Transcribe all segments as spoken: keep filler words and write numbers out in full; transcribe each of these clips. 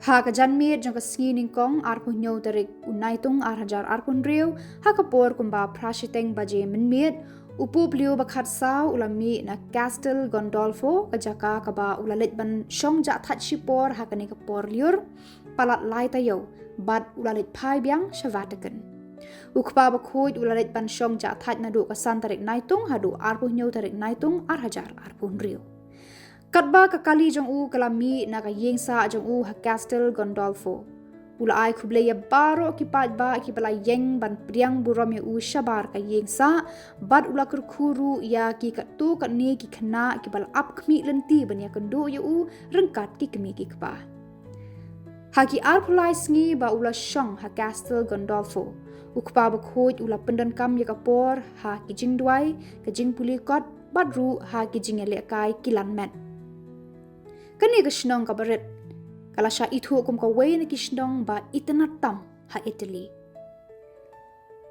Ha ka janmiet jong ka sngi nyngkong arphew hynñiew tarik u Naitung ar hajar arphew hynriew, ha ka por kumba phra shiteng baje mynmiet, u Pope Leo ba khatsaw u la mih na Castel Gandolfo, ka jaka kaba u la leit ban shong jah thait shipor ha kane ka por lyiur palat lai taïew, bad u la leit phai biang sha Vatican. U Kpa Bakhuid u la leit ban shong jah thait naduh ka san tarik Naitung haduh arphew hynñiew tarik Naitung ar hajar arphew hynriew. Katba ka kali jong u ka la mih na ka ïing sah jong u ha Castel Gandolfo, u la ai khublei ïa baroh ki paidbah kiba la ïeng ban pdiang burom ïa u shabar ka ïing sah, bad u la kyrkhu ruh ïa ki katto katne ki khynnah kiba la ap khmih lynti ban ïakynduh ïa u ryngkat ki kmie ki kpa. Ha ki arphew lai sngi ba u la shong ha Castel Gandolfo, u Kpa Bakhuid u la pyndonkam ïa ka por ha ki jingduwai, ka jingpule kot, bad ruh ha ki jingïalehkai kilan met. Kane ka shnong kaba rit ka la shah ithuh kum kawei na ki shnong ba itynnad tam ha Italy.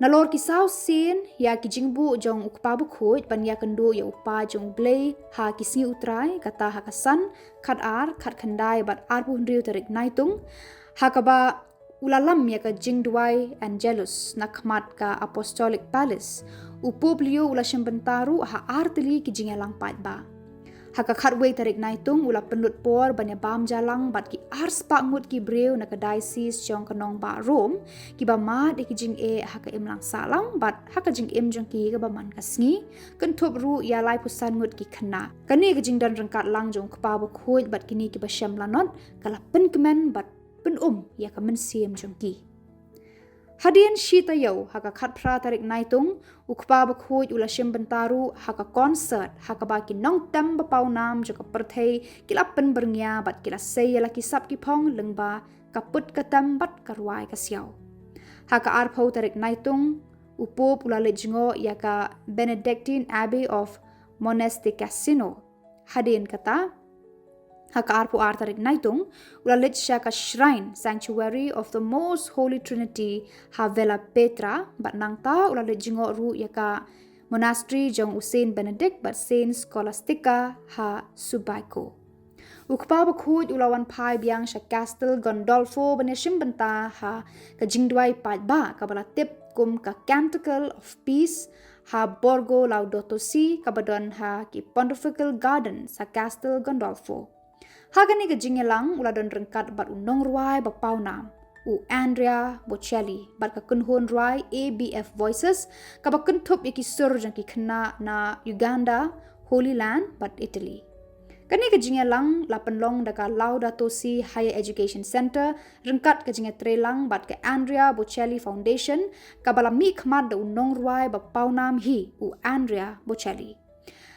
Nalor ki saw sien ïa ki jingbuh jong u Kpa Bakhuid ban ïakynduh ïa u Paid jong U Blei ha ki sngi U Trai, kata ha ka san, khatar, khatkhyndai bad arphew hynriew tarik Naitung, ha kaba u la lam ïa ka jingduwai Angelus na khmat ka Apostolic Palace, u Pope Leo u la shim bynta ruh ha artylli ki jingïalang paidbah. Ha ka khatwei tarik Naitung u la pynlut por ban ïabam jalang bad ki arspah ngut ki briew na ka diocese jong ka nongbah Rome, kiba mad ïa ki jingeh ha ka imlang sahlang bad ha ka jingim jong ki kaba man ka sngi, kynthup ruh ïa laiphew san ngut ki khynnah. Kane ka jingdon ryngkat lang jong u Kpa Bakhuid bad kine kiba shem lanot ka la pynkmen bad pynum ïa ka mynsiem jong ki. Hadien shi taïew, ha ka khatphra tarik Naitung, u Kpa Bakhuid u la shim bynta ruh ha ka concert ha kaba ki nongtem ba pawnam jong ka pyrthei ki la pynbyrngia bad ki la sei ïa la ki sap ki phong lyngba ka put ka tem bad ka rwai ka siaw. Ha ka arphew tarik Naitung, u Pope u la leit jngoh ïa ka Benedictine Abbey of Monte Cassino. Hadien kata, ha ka arphew ar tarik Naitung, u la leit sha ka Shrine Sanctuary of the Most Holy Trinity ha Villa Petra, bad nangta u la leit jngoh ruh ïa ka monastery jong u Saint Benedict bad Saint Scholastica ha Subiaco. U Kpa Bakhuid u la wan phai biang sha Castel Gandolfo ban ïashim bynta ha ka jingduwai paidbah kaba la tip kum ka Canticle of Peace ha Borgo Laudato Si, kaba don ha ki Pontifical Gardens ha Castel Gandolfo. Ha kane ka jingïalang u la don ryngkat bad u nongrwai ba pawnam, u Andrea Bocelli, bad ka kynhun rwai A B F Voices, kaba kynthup ïa ki sur jong ki khynnah na Uganda, Holy Land bad Italy. Kane ka jingïalang la pynlong da ka Laudato Si Higher Education Centre ryngkat ka jingïatreilang bad ka Andrea Bocelli Foundation, kaba la mihkhmat da u nongrwai ba pawnam hi, u Andrea Bocelli.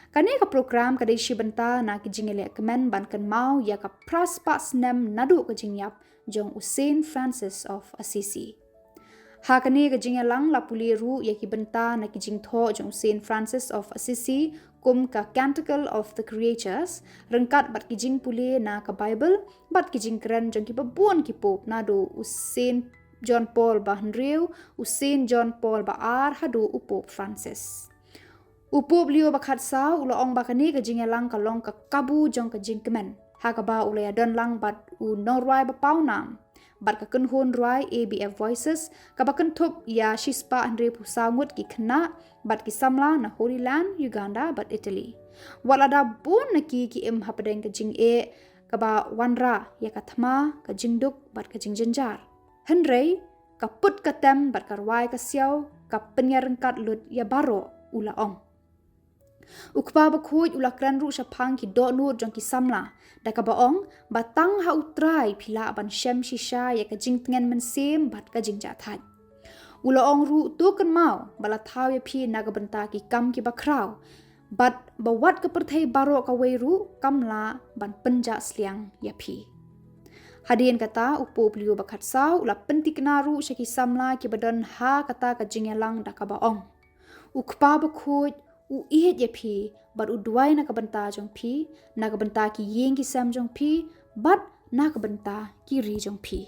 Kane ka program ka dei shi bynta na ka jingïalehkmen ban kynmaw ïa ka phra spah snem naduh ka jingïap jong u Saint Francis of Assisi. Ha kane ka jingïalang la pule ruh ïa ki bynta na ki jingthoh jong u Saint Francis of Assisi kum ka Canticle of the Creators, ryngkat bad ki jingpule na ka Bible bad ki jingkren jong kiba bun ki pope, naduh u Saint John Paul ba hynriew, u Saint John Paul ba ar haduh u Pope Francis. U Pope Leo ba khatsaw u la ong ba kane ka jingïalang ka long ka kabu jong ka jingkmen, ha kaba u la ïadon lang bad u nongrwai ba pawnam bad ka kynhun rwai A B F Voices, kaba kynthup ïa shispah hynriewphew saw ngut ki khynnah bad ki samla na Holy Land, Uganda bad Italy. Wat lada bun na ki ki im hapdeng ka jingeh kaba wanrah ïa ka thma, ka jingduk bad ka jingjynjar, hynrei ka put ka tem bad ka rwai ka siaw ka pynïaryngkat lut ïa baroh, u la ong. U Kpa Bakhuid u la kren ruh shaphang ki dohnud jong ki samla, da kaba ong ba tang ha U Trai phi lah ban shem shisha ïa ka jingtngen mynsiem bad ka jingjahthait. U la ong ruh to kynmaw ba la thaw ïa phi na ka bynta ki kam kiba khraw, bad ba wat ka pyrthei baroh kawei ruh kam lah ban pynjah sliang ïa phi. Hadien kata u Pope Leo ba khatsaw u la pyntikna ruh sha ki samla kiba don ha kata ka jingïalang da kaba ong, U Kpa Bakhuid u ïeit ïa phi bad u duwai na ka bynta jong phi, na ka bynta ki ïing ki sem jong phi bad na ka bynta ki ri jong phi.